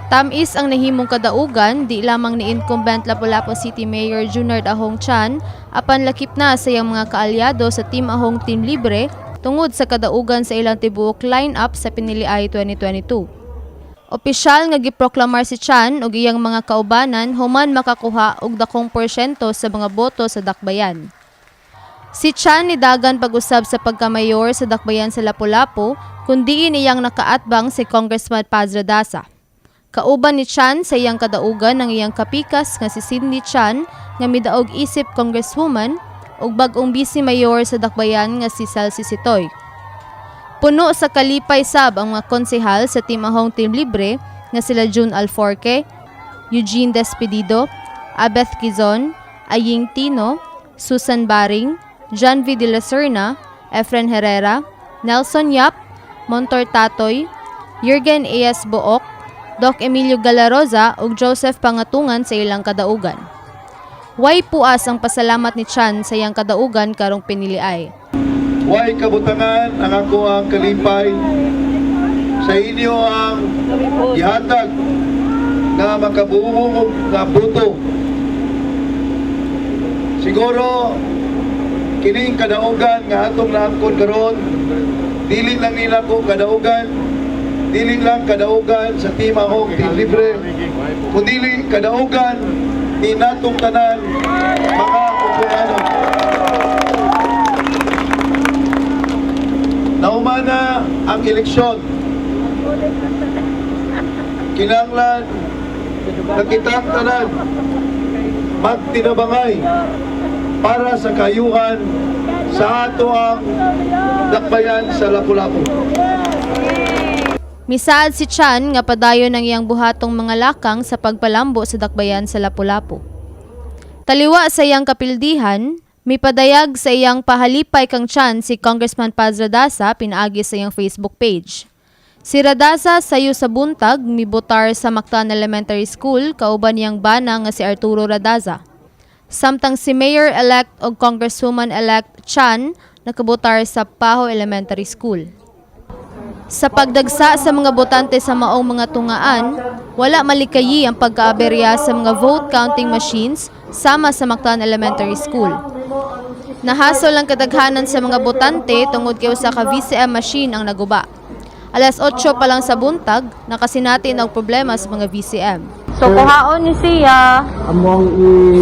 Tamis ang nahimong kadaugan di lamang ni incumbent Lapu-Lapu City Mayor Junard Ahong Chan apan lakip na sa iyang mga kaalyado sa Team Ahong Team Libre tungod sa kadaugan sa ilang tibuok line-up sa Piniliay 2022. Opisyal nga giproklamar si Chan ug iyang mga kaubanan human makakuha og dakong porsyento sa mga boto sa Dakbayan. Si Chan nidagan pag-usab sa pagkamayor sa Dakbayan sa Lapu-Lapu kun diin iyang nakaatbang si Congressman Paz Radaza. Kauban ni Chan sa iyang kadaugan ang iyang kapikas nga si Cindy Chan nga midaog isip congresswoman ug bag-ong vice mayor sa Dakbayan nga si Celsi Sitoy. Puno sa kalipay sab ang mga konsehal sa Team Ahong Team Libre nga sila June Alforque, Eugene Despedido, Abeth Quizon, Aying Tino, Susan Baring, John V. De La Serna, Efren Herrera, Nelson Yap, Montor Tatoy, Jurgen A.S. Book, Doc Emilio Galaroza ug Joseph Pangatungan sa ilang kadaugan. Way puas ang pasalamat ni Chan sa iyang kadaugan karong piniliay. Way kabutangan ang ako ang kalipay sa inyo ang gihatag nga makabuo nga boto. Siguro kining kadaugan nga atong naangkon karon, dili lang nila ko kadaugan, dili lang kadaugan sa Team Ahong Team Libre, kundili kadaugan ni natong tanan mga kumpungano. Naumana ang eleksyon. Kinahanglan na kitang tanan magtinabangay para sa kaayuhan sa ato ang Dakbayan sa Lapu-Lapu. Misaad si Chan nga padayon ang iyang buhatong mga lakang sa pagpalambo sa Dakbayan sa Lapu-Lapu. Taliwa sa iyang kapildihan, mipadayag sa iyang pahalipay kang Chan si Congressman Paz Radaza pinaagi sa iyang Facebook page. Si Radaza sayo sa buntag mibotar sa Mactan Elementary School kauban niyang bana nga si Arturo Radaza. Samtang si Mayor-elect o Congresswoman-elect Chan nakabotar sa Pajo Elementary School. Sa pagdagsa sa mga botante sa maong mga tungaan, wala malikayi ang pagkaaberya sa mga vote counting machines sama sa Mactan Elementary School. Nahasol ang kadaghanan sa mga botante tungod kay usa ka VCM machine ang naguba. Alas 8 pa lang sa buntag, nakasinati og problema sa mga VCM. So kuhaon ni siya. Amo ang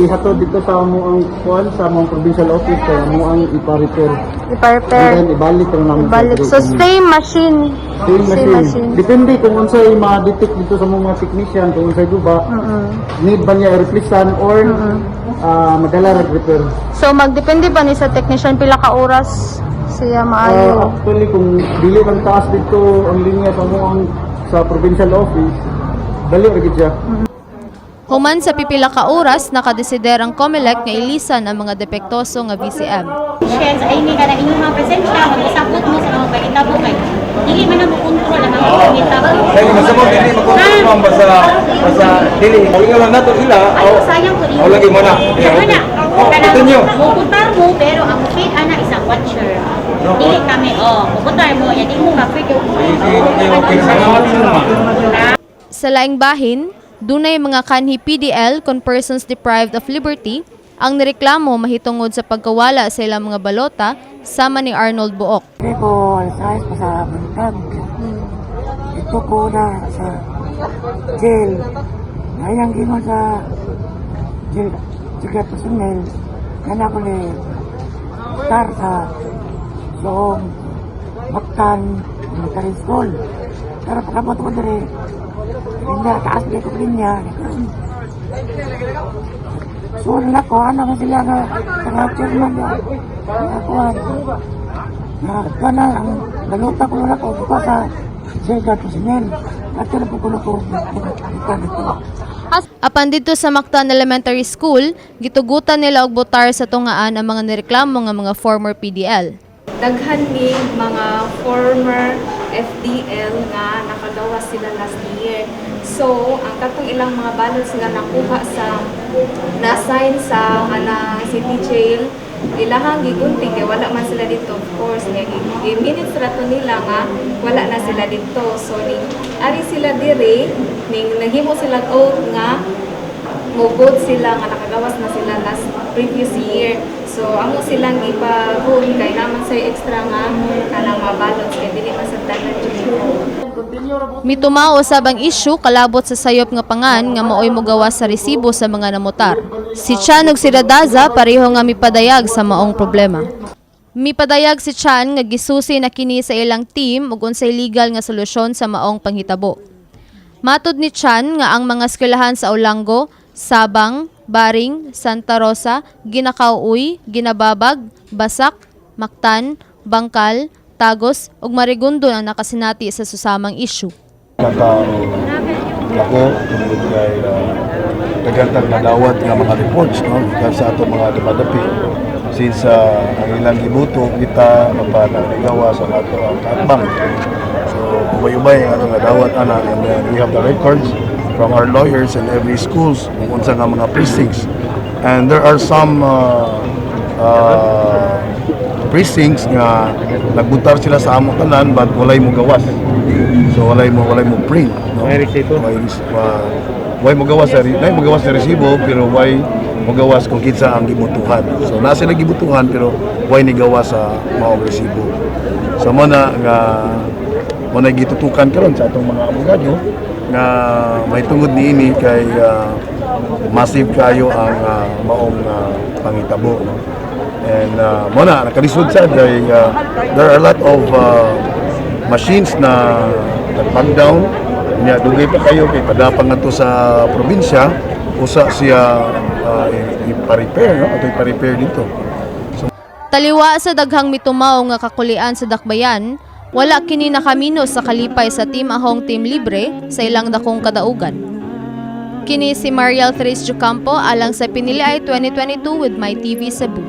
ihatod dito sa amo ang kuan sa among provincial office kay amo ang ipa-repair. I-prepare. And then ibalik na namin sa Ibalik. So same machine. Same machine. Depende kung unsay ma-detect dito sa mga technician kung unsay guba. Need ba niya i-replacean or madala ra repair. So magdepende pa ni sa technician pila ka oras siya maayo? Actually, kung dili lang taas dito ang linya sa amo ang sa provincial office, dali ra gid siya. Human sa pipila ka oras, nakadesider ang COMELEC nga ilisan ang mga depektoso nga VCM. Patience ay ni kada inyong mga presensya, mag-usapot mo sa mga pagitabo kay dili man na mo kontrol ang mga pagitabo. Kaya kung masama dili makontrol, ma'am, basta basta dili ingon lang nato sila. Ay, sayang ko. Oh, lagi mo na. Yeah, Kaya okay. na. Oh, continue. Muputar mo pero ang fit ana isang watcher. Dili kami, oh, muputar mo, ya di mo ka free. Sige, okay. Salamat sa ma'am. Sa laing bahin, dunay mga kanhi PDL kon persons deprived of liberty ang nireklamo mahitungod sa pagkawala sa ilang mga balota sama ni Arnold Book. Hindi ko alas pa sa buntag. Ito ko na sa jail. Ngayang gingon sa jail, jail personnel. Kana ko ni star sa Soong Mactan Military School. Pero pagkabot ko diri, linya, taas di ko linya. So, na ko, ano man sila nga, nga chairman nga, nga kuwan. Na, kana, ang naluta ko na ko, buka sa jail personnel. At yun po ko na ko, dito. Apan didto sa Mactan Elementary School, gitugutan nila og botar sa tungaan ang mga nireklamo nga mga former PDL. Daghan ni mga former FDL nga nakagawa sila last year. So, ang katong ilang mga ballots nga nakuha sa na-assign sa kanang city jail, Ilahang gigunting kay wala man sila dito, of course nga gi minutes ra to nila nga wala na sila dito. So ning ari sila diri, ning naghimo sila oath nga mo-vote sila nga nakagawas na sila last previous year. So amo silang ipa-vote kay naman say extra nga kanang mga ballots kay dili man sa tanan jud. Mitumao usab ang issue kalabot sa sayop nga pangan nga maoy mogawas sa resibo sa mga namutar. Si Chan ug si Radaza pareho nga mipadayag sa maong problema. Mipadayag si Chan nga gisusi na kini sa ilang team ug unsay legal nga solusyon sa maong panghitabo. Matod ni Chan nga ang mga eskwelahan sa Olango, Sabang, Baring, Santa Rosa, Ginakauy, Ginababag, Basak, Mactan, Bangkal, Tagos ug Marigondon ang nakasinati sa susamang issue. Katao ako tungod kay daghan tag nadawat nga mga reports, no, gikan sa ato mga dumadapi since ang ilang gibuto kita mapa nagawa sa ato ang kaatbang. So ubay-ubay ang atong nadawat ana, and then we have the records from our lawyers in every schools kung unsa nga mga precincts, and there are some precincts nga nagbutar sila sa among tanan but walay mo gawas. So walay mo print, no? May resibo? Way mo gawas sa resibo, pero way mo gawas kung kinsa ang gibutuhan. So naa sila gibutuhan pero way ni gawas sa maong resibo. So mo na nga mo na gitutukan karon sa atong mga abogado nga may tungod niini kay massive kayo ang maong pangitabo, no? And mo na nakalisod sad kay there are a lot of machines na nag down niya. Dugay pa kayo kay padapang ngadto sa probinsya usa siya ipa-repair, no, ato ipa-repair dito. Taliwa sa daghang mitumaw nga kakulian sa dakbayan, wala kini nakamino sa kalipay sa Team Ahong Team Libre sa ilang dakong kadaugan. Kini si Mariel Therese Jucampo alang sa Pinili 2022 with My TV Cebu.